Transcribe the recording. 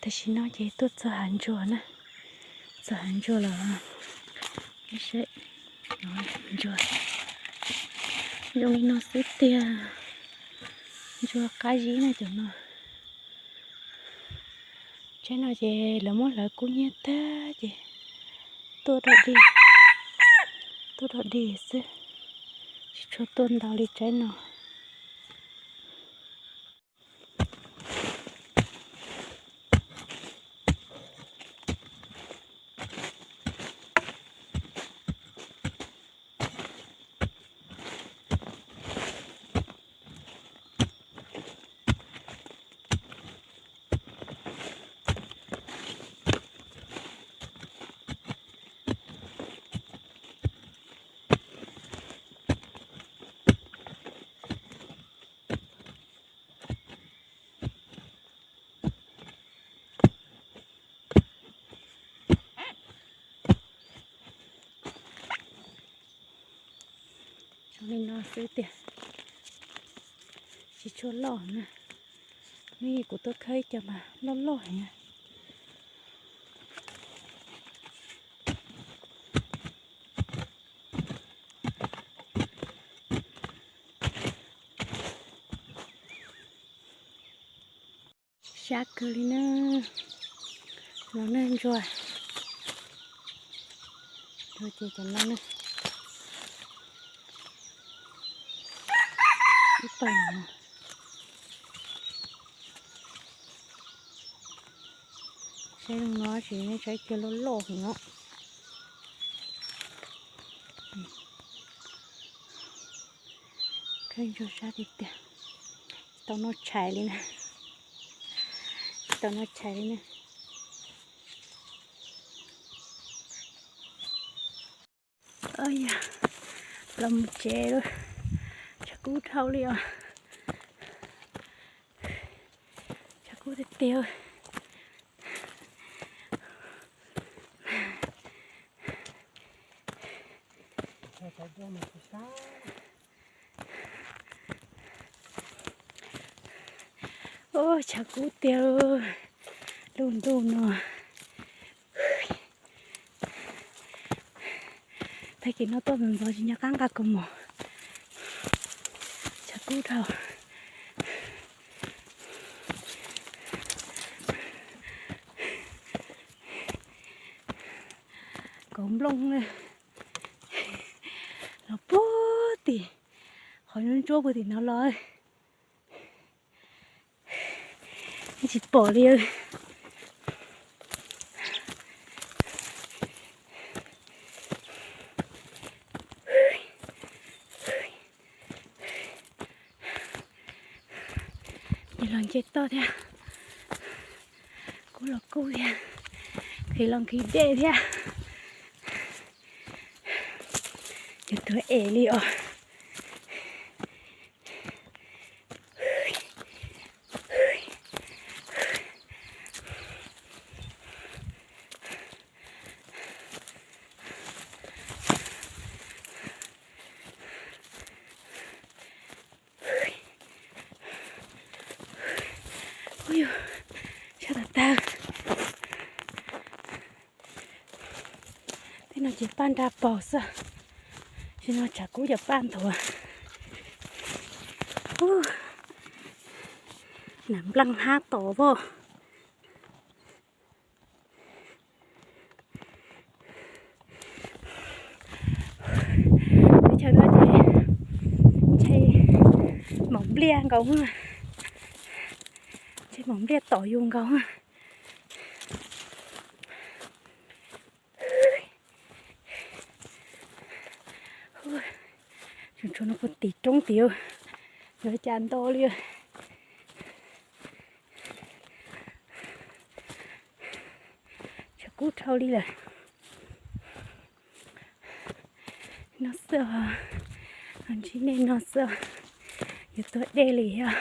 Tam sim no ces tuaj txog hav ntsuag na, txog hav ntsuag los, ntsuag zoo li no xwb tiag, ntsuag qab zib na cov no. Tsaib no ces lawv muab hlawv kub hnyiab tag ces tuaj dog dig, tuaj dog dig xwb, tsis tshua tuaj ntau li tsaib no. Zoo li no xwb tiag, tsis tshua loj na. Nws kuv tuaj khawb ib co mas loj loj heev. Sab kawg li na, los na ntsuag, ntsuag ces cov no na, ib pawg no. Saib zoo no tsis saib kiag loj loj heev os. Khawb ntsuag sab tiag tiag, tsis tau noj tshais li na, tsis tau noj tshais li na. Yog los mus tsev lawm, tshav kub dhau li os, tshav kub tiag tiag. Ub, tshav kub tiag, lub ntuj no. Tag kis no tuaj ntxov ntxov tsis nco qab nqa kaus mom, tshav kub dhau. Kauv nplooj los puag tim, qhov ntsuab ntsuab puag tim no los. Tsis pom li. Nws los nce toj thiab, kub los kub thiab, nqhis los nqhis dej thiab. Yuav tuag es li os. Ub yus, sab tag tag. Tej no ces paj nra paug xwb, tsis no tshav kub cov paj nthuav. Ub, nam npleej hab tom voj. Teb chaws no ces ntshe maum npliaj nkaus, ntshe maum npliaj tom yus nkaus. Tsuas tsuas no puag tim roob tid, yuav cas nto li. Tshav kub dhau li lawm. No xwb os, ntsib nej no xwb os, yuav tuag dej li thiab.